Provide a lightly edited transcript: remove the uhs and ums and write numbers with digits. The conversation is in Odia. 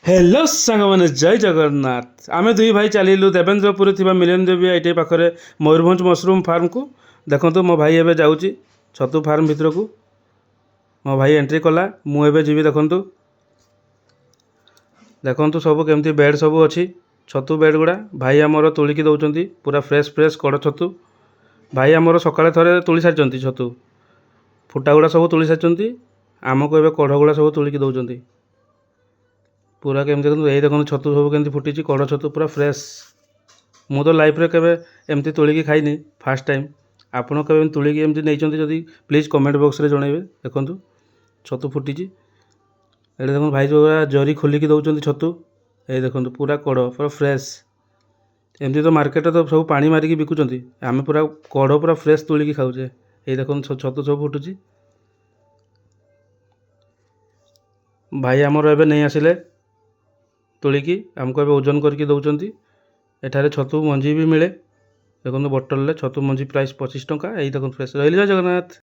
ହ୍ୟାଲୋ ସାଙ୍ଗମାନେ, ଜୟ ଜଗନ୍ନାଥ। ଆମେ ଦୁଇ ଭାଇ ଚାଲିଲୁ ଦେବେନ୍ଦ୍ରପୁରରେ ଥିବା ମିଲନ ଦେବୀ IT ପାଖରେ ମୟୂରଭଞ୍ଜ ମସରୁମ୍ ଫାର୍ମକୁ। ଦେଖନ୍ତୁ, ମୋ ଭାଇ ଏବେ ଯାଉଛି ଛତୁ ଫାର୍ମ ଭିତରକୁ। ମୋ ଭାଇ ଏଣ୍ଟ୍ରି କଲା, ମୁଁ ଏବେ ଯିବି। ଦେଖନ୍ତୁ ଦେଖନ୍ତୁ, ସବୁ କେମିତି ବେଡ଼୍ ସବୁ ଅଛି, ଛତୁ ବେଡ଼୍ ଗୁଡ଼ା। ଭାଇ ଆମର ତୋଳିକି ଦେଉଛନ୍ତି ପୁରା ଫ୍ରେଶ୍ ଫ୍ରେଶ୍ କଢ଼ ଛତୁ। ଭାଇ ଆମର ସକାଳେ ଥରେ ତୋଳି ସାରିଛନ୍ତି, ଛତୁ ଫୁଟା ଗୁଡ଼ା ସବୁ ତୋଳି ସାରିଛନ୍ତି। ଆମକୁ ଏବେ କଢ଼ ଗୁଡ଼ା ସବୁ ତୋଳିକି ଦେଉଛନ୍ତି ପୁରା। କେମିତି ଦେଖନ୍ତୁ, ଏଇ ଦେଖନ୍ତୁ, ଛତୁ ସବୁ କେମିତି ଫୁଟିଛି, କଢ଼ ଛତୁ ପୁରା ଫ୍ରେଶ୍। ମୁଁ ତ ଲାଇଫ୍ରେ କେବେ ଏମିତି ତୋଳିକି ଖାଇନି, ଫାର୍ଷ୍ଟ ଟାଇମ୍। ଆପଣ କେବେ ଏମିତି ତୋଳିକି ଏମିତି ନେଇଛନ୍ତି ଯଦି, ପ୍ଲିଜ୍ କମେଣ୍ଟ ବକ୍ସରେ ଜଣାଇବେ। ଦେଖନ୍ତୁ, ଛତୁ ଫୁଟିଛି ଏଇଟା। ଦେଖନ୍ତୁ, ଭାଇ ଯେଉଁ ଜରି ଖୋଲିକି ଦେଉଛନ୍ତି ଛତୁ। ଏଇ ଦେଖନ୍ତୁ, ପୁରା କଢ଼, ପୁରା ଫ୍ରେଶ୍। ଏମିତି ତ ମାର୍କେଟରେ ତ ସବୁ ପାଣି ମାରିକି ବିକୁଛନ୍ତି, ଆମେ ପୁରା କଢ଼ ପୁରା ଫ୍ରେଶ୍ ତୋଳିକି ଖାଉଛେ। ଏଇ ଦେଖନ୍ତୁ, ଛତୁ ସବୁ ଫୁଟୁଛି। ଭାଇ ଆମର ଏବେ ନେଇ ଆସିଲେ ତୋଳିକି, ଆମକୁ ଏବେ ଓଜନ କରିକି ଦେଉଛନ୍ତି। ଏଠାରେ ଛତୁ ମଞ୍ଜି ବି ମିଳେ। ଦେଖନ୍ତୁ, ବୋଟଲରେ ଛତୁ ମଞ୍ଜି ପ୍ରାଇସ୍ 25 ଟଙ୍କା। ଏଇ ଦେଖନ୍ତୁ, ଫ୍ରେଶ୍ ରହିଲି। ଜୟ ଜଗନ୍ନାଥ।